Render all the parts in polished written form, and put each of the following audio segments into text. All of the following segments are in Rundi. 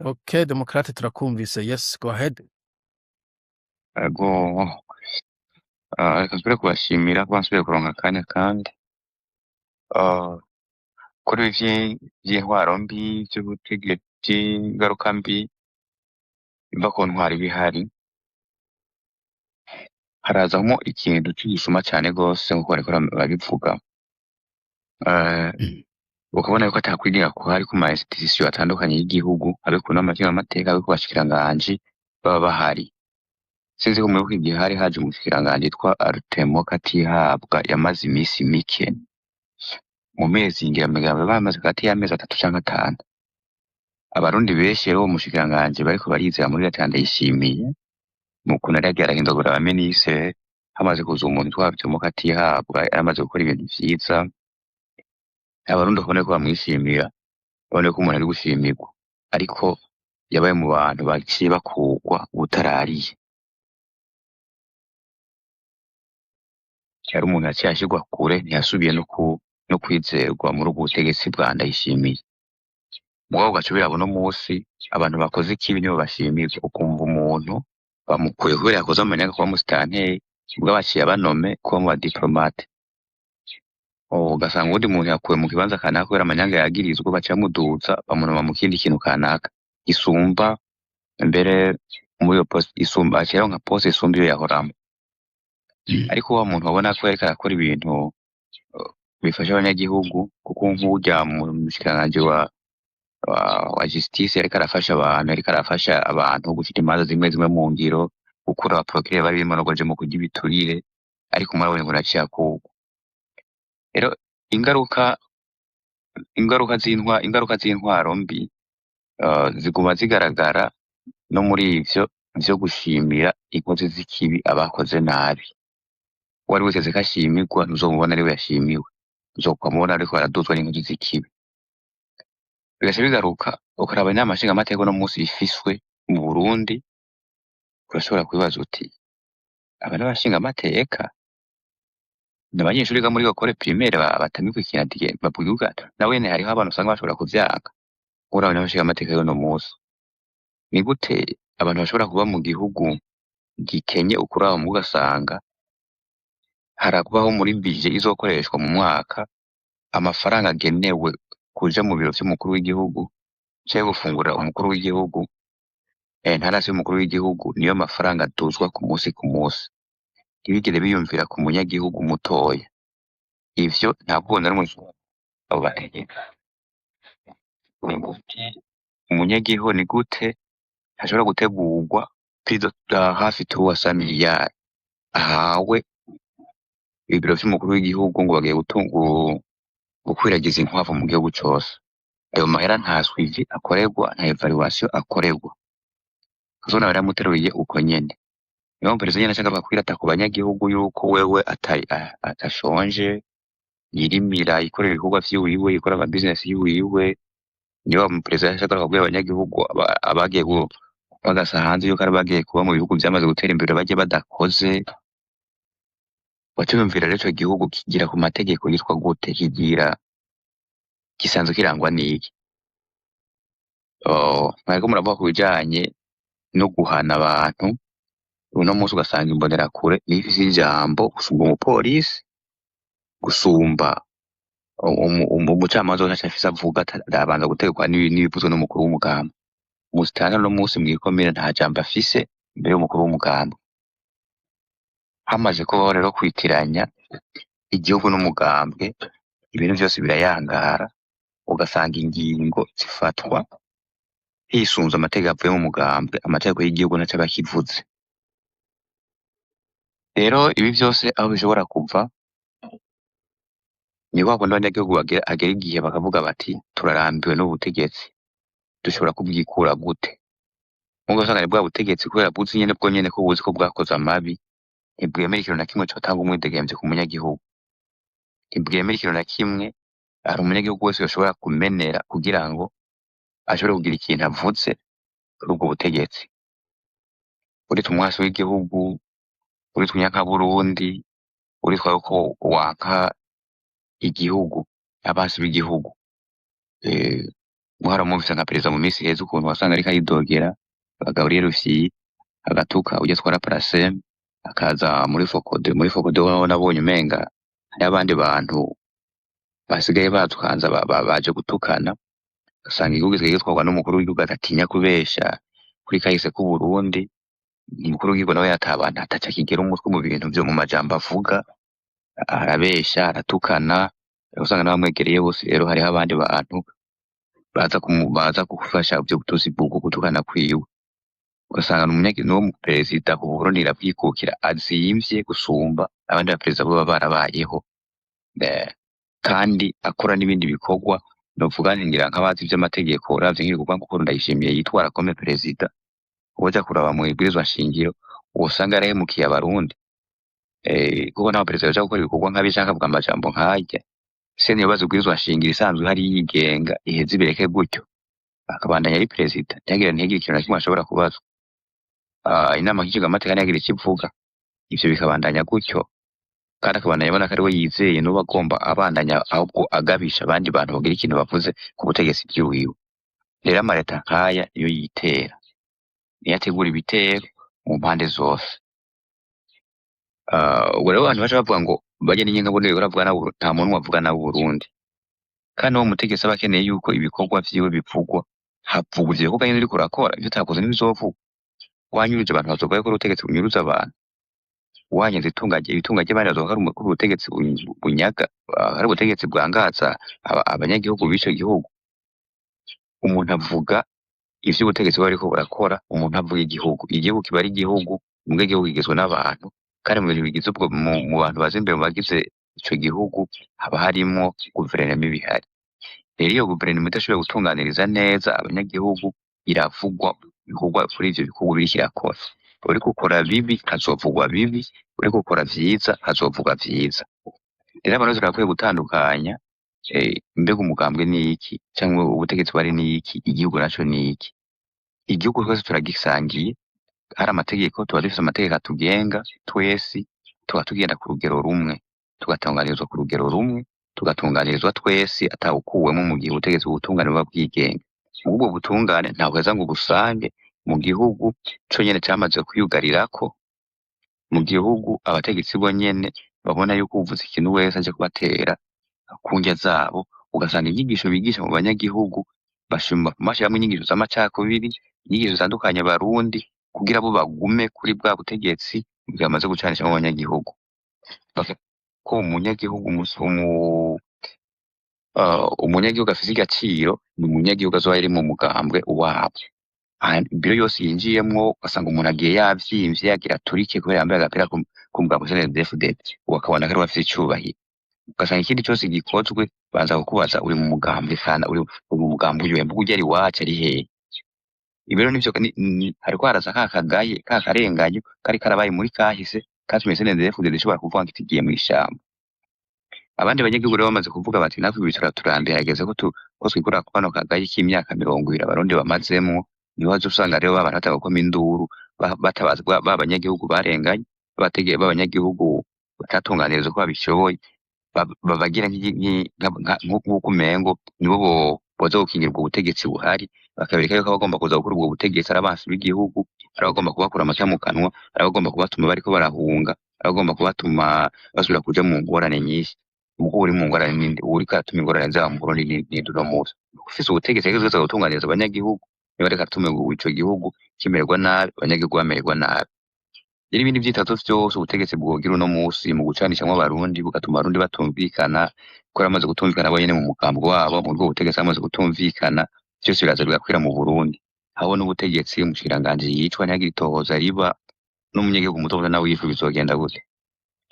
Okay, Demokrate, turakumvise. Yes, go ahead. Ego, reka nsubire kubashimira kuba nsubiye kuronka akanya. Kandi kuri ibi vy'intwaro mbi, vy'ubutegetsi, ingaruka mbi iva ku ntwaro iba ihari, harazamwo ikintu c'igisuma cane gose, nkuko bariko barabivuga. Ukabona yuko atakwigenga kuhari ku ma institution atandukanye y'igihugu, abe ku nama nshingamateka, abe ku bashikiranganji baba bahari. Sinzi ko mwibuka igihe hari haje umushikiranganji yitwa Artemo Katihabwa, yamaze imisi mike, mu mezi ngira bamaze hagati y'amezi 3 canke 5. Abarundi benshi rero, uwo mushikiranganji bariko barizera muri leta ya Ndayishimiye, mu kuntu yari yagiye arahindagura abaminisitiri, hamaze kuza umuntu witwa Artemo Katihabwa yaramaze gukora ibintu vyiza, Abarundi ukabona ko bamwishimira, babona ko umuntu ari gushimirwa, ariko yabaye mu bantu baciye bakurwa ubutarariye. Yari umuntu yaciye ashirwa kure, ntiyasubiye no kwizerwa muri ubwo butegetsi bwa Ndayishimiye. Mugabo ugaca ubiraba uno musi, abantu bakoze ikibi nibo bashimirwa. Ukumva umuntu bamukuye kubera yakoze amanyanga kuba musitanteri, mugabo baciye abanome kuba mu badiplomate. Ugasanga uwundi muntu yakuwe mu kibanza kanaka kubera amanyanga yagirizwa, baca bamuduza bamunoma mu kindi kintu kanaka gisumba mbere muri iyo poste, isumba, aciye aronka poste isumba iyo yahoramwo. Ariko wa muntu wabona ko yariko arakora ibintu bifasha abanyagihugu, kuko nk'urya mushikiranganji wa justice yariko arafasha abantu, yariko arafasha abantu gushira imanza zimwe zimwe mu ngiro, gukura abaprokireri bari bimonogoje mu kurya ibiturire, ariko murabonye ngo naciye akurwa. Rero ingaruka z'intwaro mbi ziguma zigaragara no muri ivyo vyo gushimira inkozi z'ikibi, abakoze nabi. Uwari witeze ko ashimirwa, ntuzomubona ariwe yashimiwe, uzokwamubona ariko araduzwa n'inkozi z'ikibi. Bigaca bigaruka ukaraba inama nshingamateka uno musi ifiswe mu Burundi, urashobora kwibaza uti: "Aba n'abashingamateka? Ni abanyeshuri biga muri école primaire batamikwa ikintu bavuga?" Nawene hariho abantu usanga bashobora kuvyanka. Uraba n'abashingamateka y'uno musi, ni gute abantu bashobora kuba mu gihugu gikenye, ukuraba ugasanga harakubaho muri budget izokoreshwa mu mwaka amafaranga agenewe kuja mu biro vy'umukuru w'igihugu canke gufungurira umukuru w'igihugu, ntarasi y'umukuru w'igihugu, niyo mafaranga aduzwa ku musi ku musi, ntibigere biyumvira ku munyagihugu mutoya? Ivyo ntabwo na rumwe abo bategeka. Ni gute umunyagihugu, ni gute hashobora gutegurwa plus de hafi 300 miliyari ahawe ibiro vy'umukuru w'igihugu ngo bagiye gukwiragiza inkwavu mu gihugu cose? Ayo mahera nta suivi akorerwa, nta évaluation akorerwa. Ukazobona baramuteruye uko nyene. Niyo mpamvu perezida nyene aca agaruka kwirata ku banyagihugu yuko wewe atashonje, yirimira, yikorera ibikorwa vyiwiwe, yikora ama business yiwiwe. Niyo perezida yaca agaruka kubwira abanyagihugu abagiye bagasa hanze yuko ari bagiye kuba mu bihugu vyamaze gutera imbere barya badakoze. Waca wiyumvira rero, ico gihugu kigira ku mategeko yitwa gute? Kigira gisanzwe kirangwa n'iki? Oh, mwariko muravuga ku bijanye no guhana abantu. Uno munsi ugasanga Imbonerakure niyo ifise ijambo gusumba umupolisi, gusumba umucamanza wese afise avuga, arabanza gutegekwa n'ibivuzwe n'umukuru w'umugambi. Umusitanteri uno munsi mw'ikomine nta jambo afise imbere y'umukuru w'umugambi. Hamaze kubaho rero kwitiranya igihugu n'umugambwe, ibintu vyose birayangara, ugasanga ingingo zifatwa hisunzwe amategeko avuye mu mugambwe, amategeko y'igihugu ntaco aba akivuze. Rero ibi vyose aho bishobora kuva ni kwa kundi abanyagihugu hagera igihe bakavuga bati: "Turarambiwe n'ubu butegetsi, dushobora kubwikura gute?" Muga usanga ni bwa butegetsi, kubera buzi nyene bwo nyene ko buzi ko bwakoze amabi, ntibwemera ikintu na kimwe cotanga umwidegemvyo ku munyagihugu, ntibwemera ikintu na kimwe hari umunyagihugu wese yoshobora kumenera kugira ngo ashobore kugira ikintu avuze kuri ubwo butegetsi. Uritwa umwasi w'igihugu, uritwa inyankaburundi, uritwa yuko wanka igihugu, abansi b'igihugu. Mwaramwumvise nka perezida mu minsi iheze ukuntu wasanga ariko ayidogera Gabriel Rufyiri, agatuka ujya atwara Parasem, akaza muri FOCODE. Muri FOCODE ho nabonye umenga hariho abandi bantu basigaye badukanza baje gutukana. Ugasanga igihugu gisigaye gitwarwa n'umukuru w'igihugu adatinya kubesha kuri kahise k'Uburundi. Umukuru w'igihugu nawe yatabana ataca akigera umutwe mu bintu vyo mu majambo avuga, arabesha, aratukana, usanga n'abamwegereye bose. Rero hariho abandi bantu baza gufasha ivyo butusi bwo gutukana kwiwe. Ugasanga n'uwo mu perezida ku Burundi irabwikukira azimvye gusumba abandi baperezida boba barabayeho. Kandi akora n'ibindi bikorwa novuga ngira nk'abazi ivy'amategeko, uravye nk'ibikorwa nk'ukuntu Ndayishimiye yitwara comme perezida, woja kuraba mw'ibwirizwa shingiro wosanga yarahemukiye Abarundi, kuko nta perezida yoja gukora ibikorwa nkabi canke akavuga amajambo nk'arya. Se niyobaza ibwirizwa shingiro isanzwe ihari yigenga iheze ibireke gutyo, akabandanya ari perezida, ntihagire ikintu na kimwe ashobora kubazwa. Inama nshingamateka ntihagire ico ivuga, ivyo bikabandanya gutyo, kandi akabandanya abona ko ariwe yizeye, n'ubu agomba abandanya ahubwo agabisha abandi bantu bagira ikintu bavuze ku butegetsi bwiwiwe. Rero amareta nk'aya niyo yitera, niyo ategura ibitero mu mpande zose. Ubwo rero abantu baca bavuga ngo barya n'inyenga baravuga nabo, nta muntu avuga nabi Uburundi. Kandi uwo mutegetsi aba akeneye yuko ibikorwa vyiwe bivugwa, havugwa ivyo bikorwa nyene uriko urakora, ivyo utakoze ntibizovugwa. Wanyuruje abantu bazovuga yuko ari ubutegetsi bunyuruza abantu, wanyaze itunga ry'abandi bazovuga ko ari ubutegetsi bunyaga, ari ubutegetsi bwangaza abanyagihugu b'ico gihugu. Umuntu avuga ivyo ubutegetsi buba buriko burakora, umuntu avuga igihugu. Igihugu kiba ari igihugu, muga igihugu kigizwe n'abantu, kandi mu bintu bigize ubwo mu bantu baza imbere mu bagize ico gihugu haba harimwo guverinoma iba ihari. Rero iyo guverinoma idashoboye gutunganiriza neza abanyagihugu, iravugwa ibikorwa kuri ivyo bikorwa biriko irakora. Uriko ukora bibi hazovugwa bibi, uriko ukora vyiza hazovugwa vyiza. Rero abarundi turakwiye gutandukanya, mbega umugambwe n'iki, canke ubutegetsi buhari n'iki, igihugu naco n'iki. Igihugu twese turagisangiye, hari amategeko, tuba dufise amategeko atugenga twese, tuba tugenda ku rugero rumwe, tugatunganirizwa ku rugero rumwe, tugatunganirizwa twese atawukuwemwo mu gihe ubutegetsi ubutungane buba bwigenga. Ubwo butungane ntawuheza ngo ubusange mu gihugu conyene camaze kwiyugarirako, mu gihugu abategetsi bonyene babona yuko uwuvuze ikintu wese aje kubatera ku ndya zabo, ugasanga inyigisho bigisha mu banyagihugu bashiramwo inyigisho z'amacakubiri, inyigisho zitandukanya Abarundi, kugira bo bagume kuri bwa butegetsi bwamaze gucanishamwo abanyagihugu. Ko umunyagihugu umunyagihugu afise agaciro ni umunyagihugu azoba ari mu mugambwe wabo. Biro yose yinjiyemwo ugasanga umuntu agiye yavyimvye agira aturike kubera yambaye agapira k'umugambwe CNDD-FDD, uwo akabona ko ariwe afise icubahiro. Ugasanga ikindi cose gikozwe banza kukubaza uri mu mugambwe kana uri mu mugambwe uyuhe, mbuga urya ari iwacu ari hehe? Ibi rero nivyo hariko haraza ka kagaye ka karenganyo kari karabaye muri kahise katumye CNDD-FDD ishobora kuvuga ngo itigiye mw'ishamba. Abandi banyagihugu rero bamaze kuvuga bati natwe ibi turaturambiye, hageze ko twikura kano kagaye k'imyaka 20 Abarundi bamazemwo. Niho waza usanga rero ba bantu batanga gukoma induru batabaza ba banyagihugu barenganye, b'abanyagihugu batatunganiriza uko babishoboye, babagira nk'uko umengo nibo boza gukingira ubwo butegetsi buhari, bakabereka yuko abagomba kuza gukora ubwo butegetsi ari abansi b'igihugu, ari abagomba kubakura amata mu kanwa, ari abagomba kubatuma bariko barahunga, ari abagomba kubatuma basubira kuja mu ngorane nyinshi. Muga uwuri mu ngorane ninde? Uwuriko aratuma ingorane zaba mu Burundi ninde uno musi? Ufise ubutegetsi yategerezwa gutunganiriza abanyagihugu, niwe ariko aratuma ico gihugu kimererwa nabi, abanyagihugu bamererwa nabi. Rero ibindi vyitazo vyose ubutegetsi bwogira uno musi mu gucanishamwo Abarundi, bugatuma Abarundi batumvikana, kuko bamaze kutumvikana bonyene mu mugambwe wabo, muri ubwo butegetsi bamaze kutumvikana, vyose biraza bigakwira mu Burundi. Aho n'ubutegetsi umushikiranganji yicwa ntihagire itohoza riba, n'umunyagihugu muto muto nawe yicwa bizogenda gute?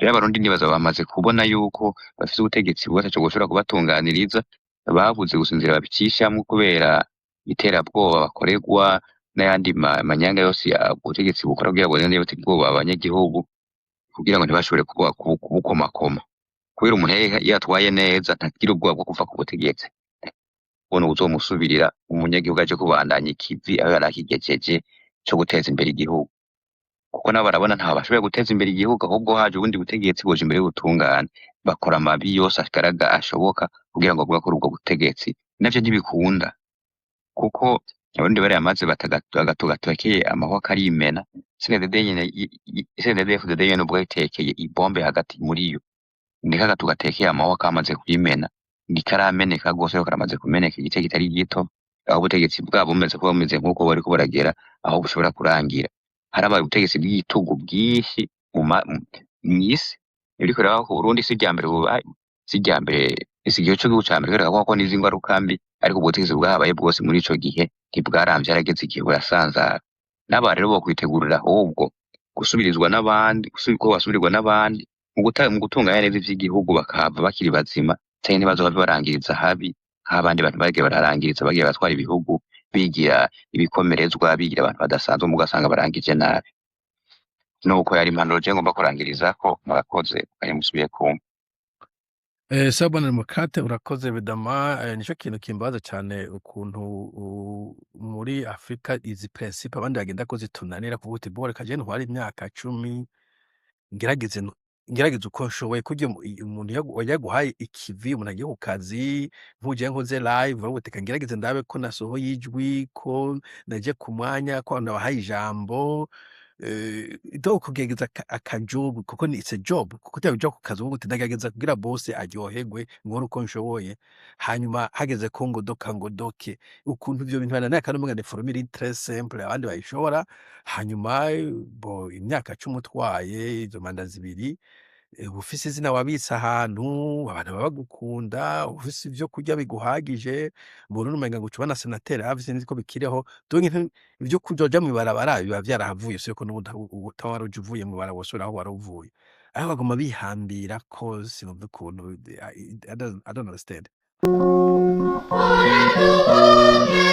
Rero Abarundi nibaza bamaze kubona yuko bafise ubutegetsi bubi ataco bwoshobora kubatunganiriza, babuze gusa inzira babicishamwo kubera iterabwoba bakorerwa n'ayandi manyanga yose ubutegetsi bukora kugira ngo butere ubwoba abanyagihugu, kugira ngo ntibashobore kubukomakoma. Kubera umuntu iyo atwaye neza ntagira ubwoba bwo kuva ku butegetsi. Ubona uwuzomusubirira umunyagihugu aje kubandanya ikivi aho yari akigejeje co guteza imbere igihugu. Kuko nabo barabona ntaho bashoboye guteza imbere igihugu, ahubwo haje ubundi butegetsi boja imbere y'ubutungane. Bakora amabi yose agaragara ashoboka kugira ngo bagure ubwo butegetsi. Navyo ntibikunda. Kuko Abarundi barayamaze bati agatekeye amahwa karimena. CNDD nyene, CNDD-FDD nyene ubwayo itekeye ibombe hagati muri yo. Niko agatu gatekeye amahwa kamaze kuyimena, ntikarameneka gose, ariko karamaze kumeneka igice kitari gito, aho ubutegetsi bwabo bumaze kuba bumeze nk'uko bariko baragera aho bushobora kurangira. Harabaye ubutegetsi bw'igitugu bwinshi mw'isi. Ibiriko biraba ku Burundi si irya mbere bubaye, si irya mbere, si igihe c'igihugu ca mbere kubera ko n'izi ngaruka mbi, ariko ubutegetsi bwahabaye bwose muri ico gihe ntibwaramvye, harageze igihe burasanzara. N'aba rero bokwitegurira ahubwo gusubirizwa n'abandi, ko basubirirwa n'abandi mu gutunganya neza ivy'igihugu, bakahava bakiri bazima, canke ntibazohave barangiriza habi nk'abandi bantu bagiye bararangiriza, bagiye baratwara ibihugu bigira ibikomerezwa, bigira abantu badasanzwe, mugasanga barangije nabi. Nuko yari impanuro je ngomba kurangirizako. Murakoze, kanya musubiye kumpa. Sawa bwana Demokrate, urakoze bidama. Nico kintu kimbabaza cane, ukuntu muri Afrika izi principe abandi bagenda ko zitunanira, kuvuga uti: "Bo reka je ntware imyaka 10, ngerageze uko nshoboye." Kurya umuntu yaguhaye ikivi, umuntu agiye ku kazi, nk'uje nkoze live, uravuga uti: "Reka ngerageze ndabe ko nasohoye ijwi, ko naje ku mwanya, ko nabahaye ijambo." Donc kugerageza aka job, kuko ni it's a job, kuko utaja ku kazi uvuga uti: "Ndagerageza kugira boss aryoherwe, nkore uko nshoboye, hanyuma hageze ko ngodoka ngodoke." Ukuntu ivyo bintu bananira, kandi umenga ni formule iri très simple, abandi bayishobora. Hanyuma bo imyaka 10 utwaye izo manda zibiri, uba ufise izina wabitse ahantu, abantu baba bagukunda, uba ufise ivyo kurya biguhagije. Mu Burundi umenga ngo uca uba na senateri hafi, sinzi ko bikiriho. Donc ivyo kuzoja mw'ibarabara biba vyarahavuye, usibye ko n'ubundi utaba waruja uvuye mw'ibarabara wosubira aho wari uvuye, ariko baguma bihambirako. Sinumva ukuntu, I don't understand. Ora tu, Burundi.